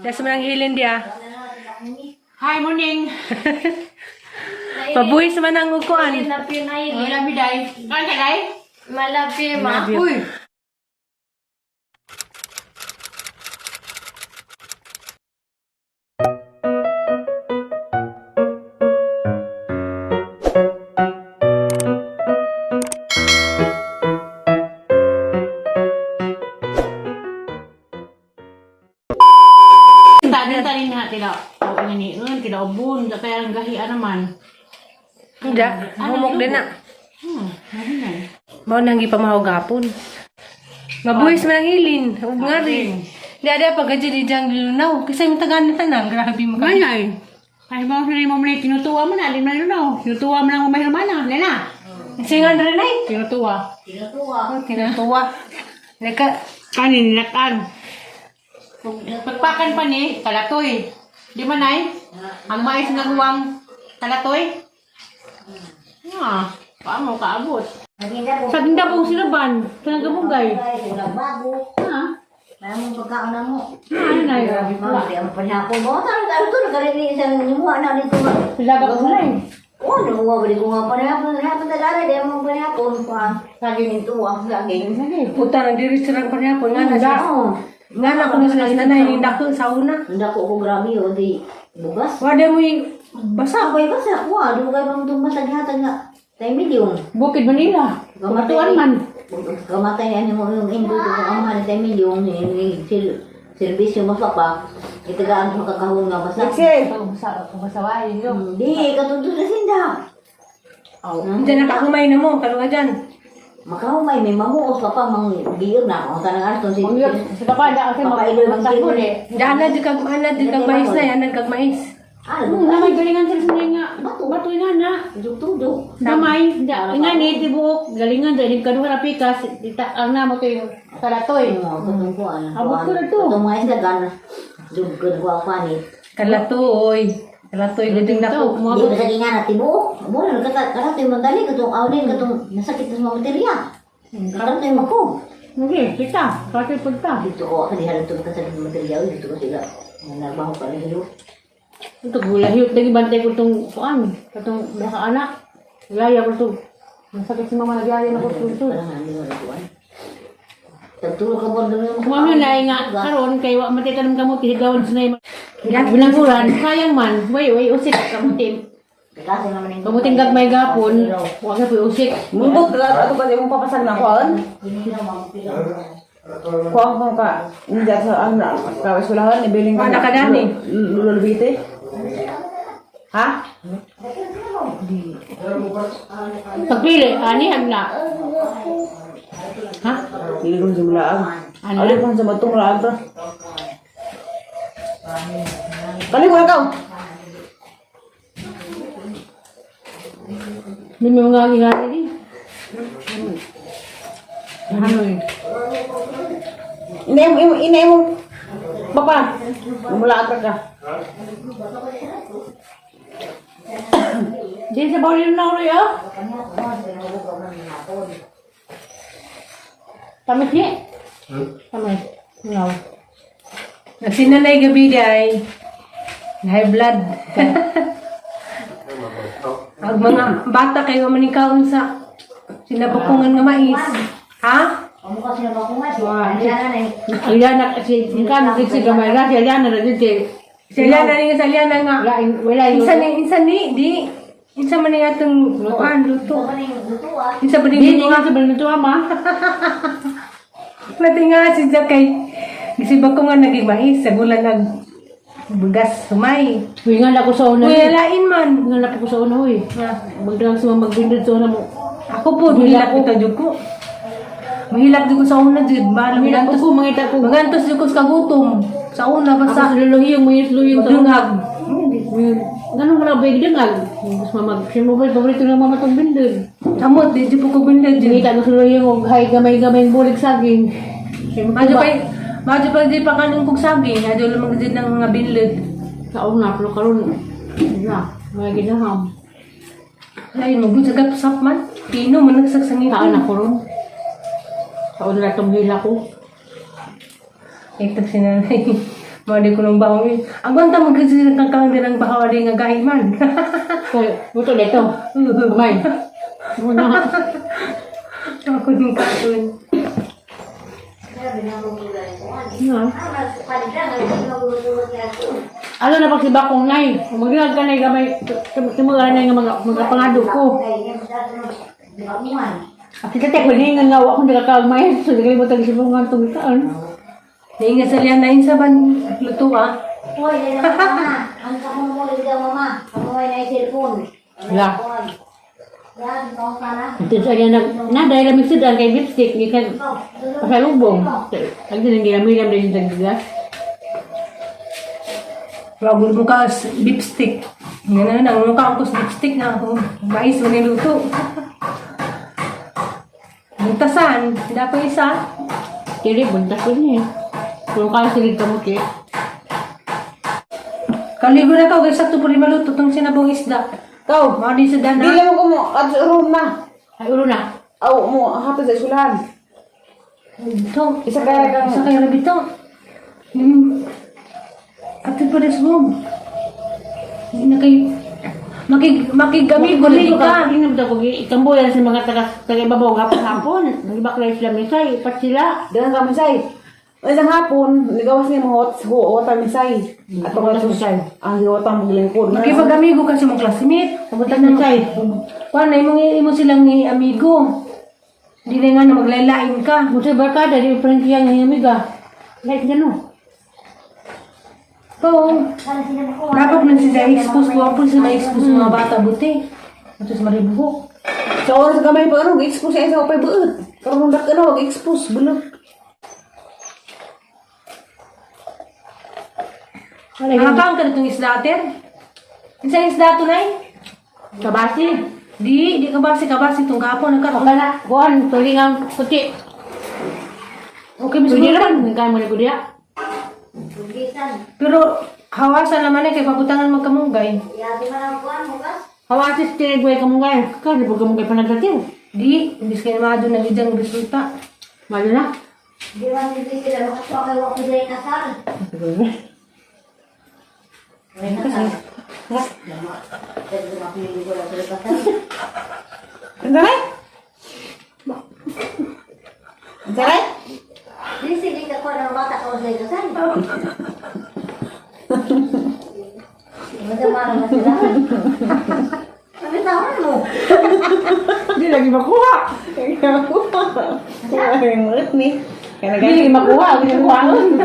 Dasa man ang hilin dia. Hi, morning. Pabuhis man ang ukuan. Love you na Uy, love you, Day. Kain ka, Day? Malove you, ma. Uy. Tani tani na tila. O ini ni tila ubun kaya ang gahian naman. Hindi, humok din na. Ano na. Mao nang gipamahaw gapon. Mabuhis man ang hilin. Ug nga rin. Di ada pag di diyang lilunaw. Kasi yung tagaan na tanan, grabe mo. Ay, ay mo na mo na tinutuwa mo na, alim na no. Tinutuwa mo na mo mahirmana, Lena. Kasi nga rin ay. Tinutuwa. Oh, tinutuwa. Nagka, Kanin natan. Pagpakan pa ni kalatoy. Di man ay? Ang mais nga guwang kalatoy. Ah, paamo kaabot. Sa tinda po sila ban, sa nagabugay. Bago. Ha? Maraming pagkaon na mo. Ano na yun? Ma'am, di ang panhapon mo. Taro, taro, taro, karini isang nimuha na dito. Sila ka sila eh. Oh, namuha ba di ko nga panhapon? Panhapon na gara, di ang panhapon pa. Saging ito, ang saging. puta nang diri sila panhapon nga na siya. Oo. Nga na kuno sila sinanay ni dako sa una. Hindi ko ko grabe yun, di bugas. Wala mo yung basa. Ako ay basa, kuha. Dugay bang tumasag-hatag nga. Tayo milyon. Bukid Manila. Kumatuan man. Kamatay ano mo yung indo ko ang mahal tayo milyon. Serbisyo mo pa pa. Itagaan ko kakahon nga basa. Pasaway yun. Hindi, katuto na sinda. Diyan nakakumay na mo, kaluwa dyan. Makahumay, may mamuos pa pa, mang giyon na. Ang tanang araw, si Sa papa, da kasi Papailoy mang magtagol eh. Diyan na, di kag ana, di kag mais na, yan kag mais. Ah, Na may galingan sila sa nga. Bato. Bato nga na. Tudok-tudok. Gamay, da, nga ni tibuok, galingan dahil kaduha na pikas, ita, ang namo to yung kalatoy. Oo, katong kuan. Abot ko na to. Katong mga isda gan. Dugod ko ang panit. Kalatoy. Kalatoy, guding Ito, dako. Di mga ba sa gingan na tibuok? Mura, nagkata, yung mandali, katong awlin, katong nasakit na sa mga materiya. Karato yung mako. Hindi, kita, kasi pagta. Dito ko, ako diha lang ka sa materiya, dito ko sila. Narbaho ka rin hilo. Ito, gulahiyot lagi bantay ko itong kuan, katong baka anak. Gaya ko ito. Masakit si mama nagyaya na ko ito. Parang hindi mo na kuan. Tagtulog ka ba doon yung Kumano na nga karon kay wa matay tanom kamuti higawan sa nay. Bilangguran, sayang man. Way way usik kamuti. Kasi naman yung Kamuting gagmay gapon, wa ka po usik. Mundo ka ato kasi mong papasag na kuan. Kuan ko ka hindi sa ang ka eskwelahan ibilin Wala ka dani. Lulubite. Ha? Pagpili, ani hagna. Ha? Dili ko sa mulaag. Ano? Ali ko sa matong laag ra. Kali ko ka. Hindi may mga gingani di. Ano eh? Ina mo ina mo. Papa. Mulaag ra ka. Di sa bawal na ulo ah. Tamis ni? Tamis. No. Nagsinanay gabi di ay. High blood. Ang mga bata kayo manikaon sa sinabakungan nga mais. Ha? Amo kasi na ba kung nga siya. na eh. Aliana kasi kan si gamay ra si Aliana ra dito. Sa Liana ni sa Liana nga. Wala wala Insa ni insa ni di insa man ni atong kuan luto. Ano yung luto ah? Insa ba Di ni di nga sa balito ama. Natinga si Jack kay gisibak ko nga naging mais sa gula nag bugas sumay. Uy nga ko sa una. Uy, lain man. Nga ko sa una uy. Magdang sa magbindot sa una mo. Ako po, mahilak ito jud ko. Mahilak jud ko sa una jud. Mahilak Mahilak ko. ko mangita ko. Magantos jud ko sa kagutom. Sa una Ako basta sa luluhiyong mga luyong sa una. dungag. Ganun ko na ba yung dungag? Mas mamag, siya mo ba, paborito ng mama itong bindod. Amot di jud po ko bindad jud. Mangita ko sa luluyong og hay gamay-gamay bulig saging. Siya mo Madyo pa madyo pa di pa kanong kog saging, adyo lamang jud ng mga binlod. Sa una, pero karon na, mga ginaham. Ay, magud sa gapsap man. Pino man nagsagsangit. Saan ako ron? Sa una itong hila ko. Ito si nanay. Mali ko ng baho eh. Ang gwanta mo kasi kang kang din ang baho din nga gahi man. Kay, buto dito. Kamay. Muna. Ako ng katon. No. Ano na pag si Bakong nay? Maglag ka nay gamay. Tumulan na nga mga pangado ko. At kita tek nga nga wa akong nakakaagmay. So nagalimutan ko sa mga tumitaan. Nainga sa liyan na sa ban luto ah. Hoy, dahil ang mama. Ang kamumulig ka, mama. Kamuhay na yung cellphone. Wala. Yan, no, sana. Ito sa niya nag na dahil lamig sudan kay lipstick gikan pasalubong. Ang din ginamilam din sa gigas. Wag mo ka lipstick. Nga na nang mukha ko sa lipstick na ako. Mais mo niluto. Buntasan, dapat isa. Kiri buntas ko niya. Kung kaya silid kamuti. Kaligo na ka, kay sakto po rin maluto tong sinabong isda. Kaw, Mao di sa di dana. lang ko mo at room na. Ay ulo na. Aw mo hapon sa eskwelahan. Ito. Isa kaya kang Isa kay rabito. Ato pa des room. Hindi na kay makigamigo na ka. Tingnan ko ikamboyan sa mga taga taga ibabaw hapon-hapon. Nagibaklay sila misay, ipat sila. Dagan ka misay. Isang hapon, nigawas ni mo hot huwata misay. Ato ka Huwata misay. Ang hiwata mo lingkod. Makipag-amigo ka sa mga classmate. Pumunta misay. Kuan na imong imo silang ni amigo. Hindi na nga na maglalain ka. Musa barkada di friend siya nga amiga. Like gano. Oo. Dapat man sila expose ko. Ako sila ma-expose mga bata buti. Ato sa maribuhok. Sa oras gamay pa ano, expose siya sa upay buot. Karon dak ano, expose bulot. Wala Nakakaon ka na itong isda, ater? Isa isda to, Nay? Kabasi. Di kabasi, kabasi itong gapon. Nagkaroon. Kana kuan tulingang puti. Okay, mas Pwede naman kaya mo na kudiya. Lugisan. Pero hawasan naman eh, kay pabutangan magkamunggay. Yabi man ang kuwan, bukas. Hawasis tinigway kamunggay. Kani pag kamunggay panagdating. Di, imbis kayo naman doon nagidang resulta. Malo na. Di man hindi sila makasuwa kay wako dahil kasal. May kasal. Dahil mapili ko lang sila kasal. Ang saray? Ang saray? Di sige ka kuwan ang bata ko sa kasal. Madamara na sila. Ano tawag mo? Hindi lagi makuha. Ang ulit ni. Kaya Hindi lagi makuha. Hindi kuhaon.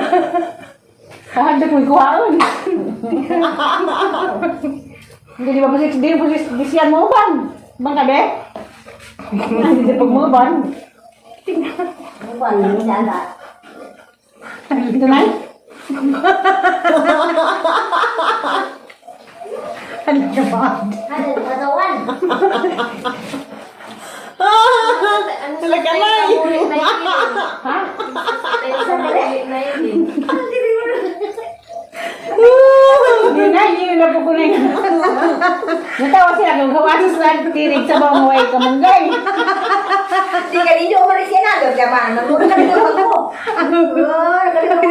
Kahanda ko kuhaon. Hindi di ba po di po disiyan mo ban? Bang kabe? Hindi pag mo ban. Buwan, ang dala. Ito na. Ano ka ba? Ano, katawan? Sila ka na. Ha? Hindi na, hindi na po ko na yun. Natawa sila kung kawasis lang tirig sa bawang way kamunggay. Di ka ninyo umalis yan na. Diba, nagulog ako. Oh, nagulog ako.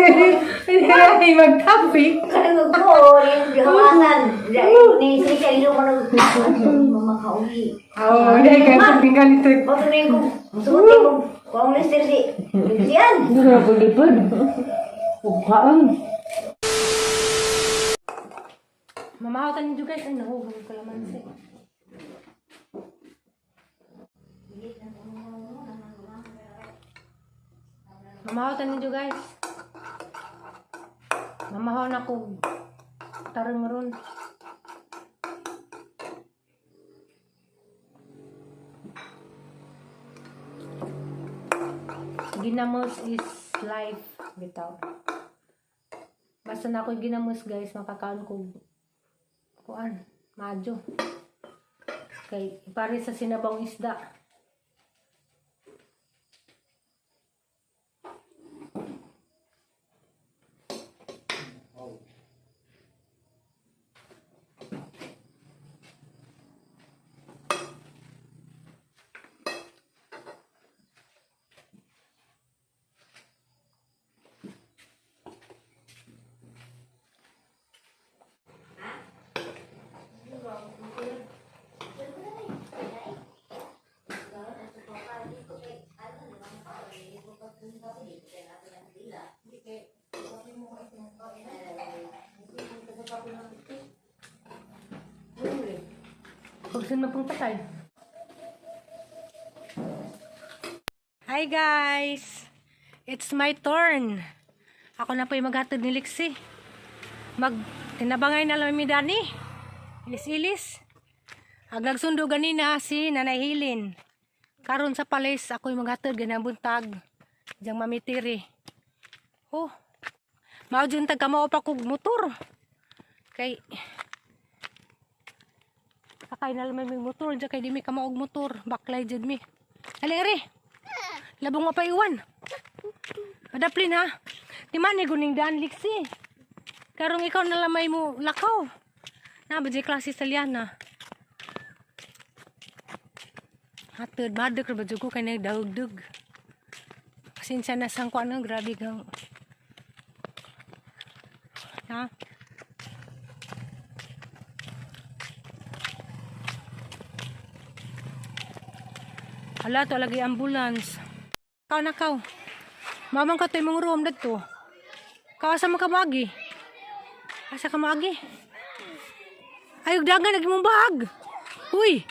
Ay, mag-topic. Kanang ko, yung hawasan. Ni siya ilo mo nag makauwi. Oo, hindi kayo tinggal ito. Bato na yung sumunti ko. Kung lister si Siyan. Hindi ko na po lipad. Hukaan. Mamahawtan ninyo guys. Ay, nahuhulog ko laman siya. Mamahawtan ninyo guys. Mamahaw na ko. Tarong ron. Ginamos is life. Bitaw. Basta na ako ginamos guys, makakaon ko kuan, madyo. Kay pare sa sinabang isda. Pagsun na pong patay. Hi guys! It's my turn. Ako na po yung maghatod ni Lixie. Mag tinabangay na lang mi Dani. Ilis-ilis. Ang nagsundo ganina si Nanay Hilin. Karon sa palis ako yung maghatod ganang buntag. Diyang mamitiri. Oh. Mao jud tag kamao pa kog motor. Kay sakay na lang may motor diyan kay di mi kamaog motor. Baklay jud mi. Ali ari. Labong mapaiwan. Padaplin ha. Di man ni guning daan liksi. Karong ikaw na lamay mo lakaw. Na ba di klase sa liana. Hatod madek ra ba jud ko kay nagdahugdug. Pasensya na sang kuan no, grabe kang. Ha? Hala to lagi ambulance. Kaw na kaw. Mamang ka to imong room dadto. Kaw asa man ka maagi? Asa ka maagi? Ay, ug dagan lagi mong bag. Uy.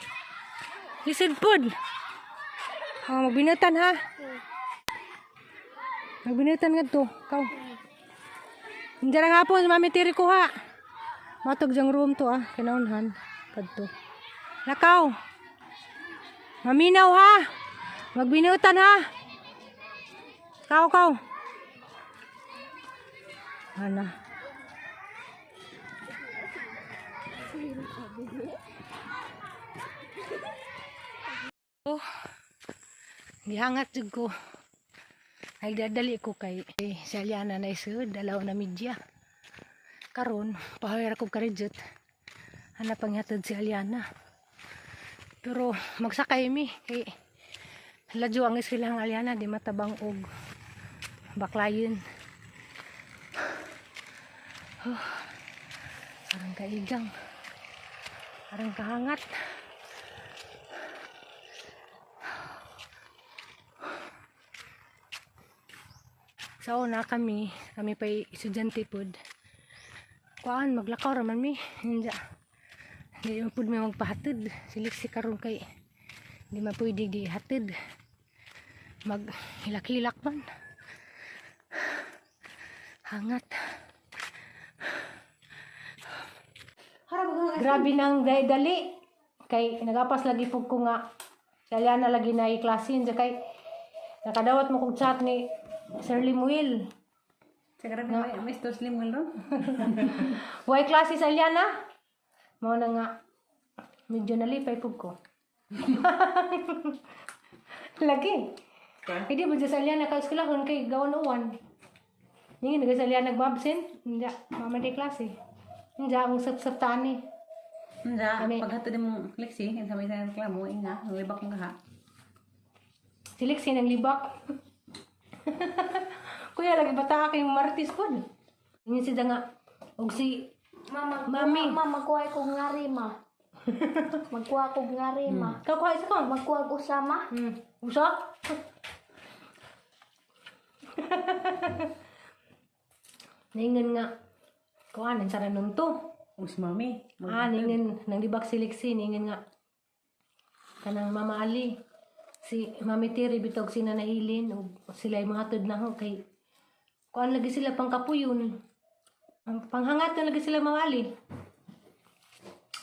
Lisod pod. Ah, magbinatan ha. Magbinatan ngadto. Kaw. Hindi na hapon, mami tiri ko ha. Matog diyang room to ah, kinaunhan. Kadto. Lakaw. Maminaw ha. Magbinutan ha. Kaw kaw. Ana. Oh. Gihangat jud ko. Ay dadali ko kay eh, si Aliana na isud, dalaw na media. Karon, pahayar ko karidjot. Ana panghatod si Aliana. Pero magsakay mi kay ladyo ang iskilang Aliana di matabang og baklayin. Oh, arang kaigang. Arang kahangat. Sa una kami, kami pa'y estudyante pod. Kuan maglakaw ra man mi. Hindi. Hindi man pud may magpahatid. Siliksi karon kay di man pwede di hatid. Mag hilak-hilak man. Hangat. Grabe nang dali. Kay nagapas lagi pug ko nga kaya na lagi na iklasin kay nakadawat mo kog chat ni Sir Limuel. Sa grabe may Mr. Slim ro. Why klase sa Aliana? Mao na nga. Medyo nalipay pug ko. Lagi. Hindi ba dyan sa Aliana ka eskwelahon kay gawan uwan. Hindi nga sa Aliana nag-absent. Hindi, mama di klase. Hindi, ang sap-sap tani. Hindi, Kami- paghatod mo Lexi, sa may sa reklamo, inga, libak mo kaha. Siliksi ng libak. Kuya, lagi bata ka yung Martis ko. Hindi siya nga. Og si Mama, Mami. Ma, magkuha ko nga rima. Magkuha ko nga rima. Kakuha isa ko. Magkuha ko sama. Usa? Naingan nga. Kuha, nang sara nun to. O si mami. Ah, ningan, nang libak siliksi, ningan nga. Kanang Mama Ali. Si Mami Tiri, bitog si Nanay Ilin, o sila yung mga na ho, kay kuan lagi sila pang kapuyon. Ang panghangatan lagi sila Mama Ali.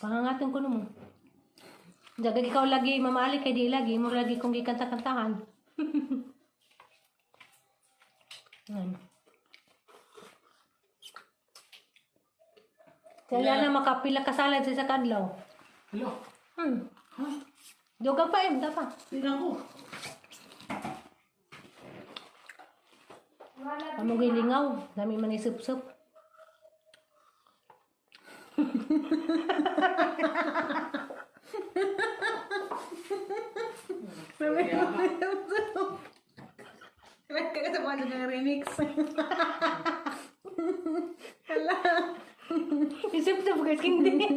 Panghangatan ko mo. Jagag ikaw lagi, Mama Ali, kay di lagi, mo lagi kong gikanta-kantahan. Yan. Kaya na makapila kasalad sa isa kadlaw. Hello. Joga pa em, pa. Tingnan ko. Amo gilingaw, dami man isup-sup. Kaya sa mga remix. Isup-sup guys, hindi.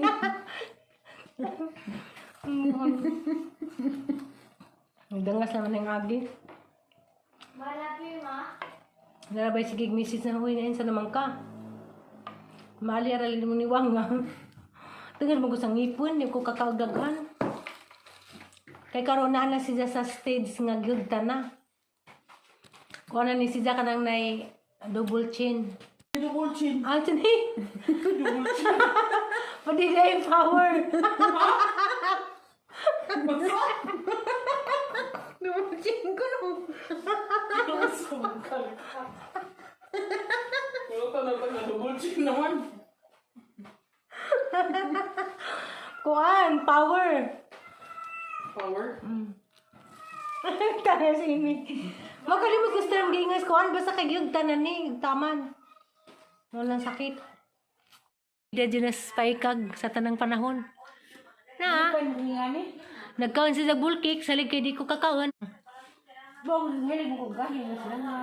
Nagdangas naman ng agi. Malapi, ma. Narabay sige misis na huy na sa naman ka. Maali aral mo ni Wang nga. Tungod mo ko sa ngipon, di ko kakaugdaghan. Kay karon na na siya sa stage nga gyud na. Kuha na ni siya kanang nay double chin. Double chin. Anthony. Pwede na yung power. Double chin ko no. Wala ka na double chin naman. Kuan, power. Power. Tara si Amy. Makalimot ko sa giingas kuan basta kay gyud tanan ni taman. Walang sakit. Di na spaikag sa tanang panahon. Na. Nagkaon siya sa bull cake, salig kay di ko kakaon. Bong, hilig mo ko gahin na sila nga.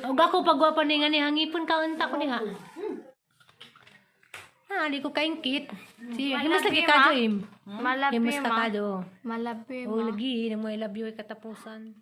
Og ako pagwapa ni nga ni hangipon kaon ta ko ni ha. Ha, di ko kaingkit. Si himas lagi ka im. Malapi Himas ka ma. kado. Malapi Oh, ma. lagi na mo I love you ay katapusan.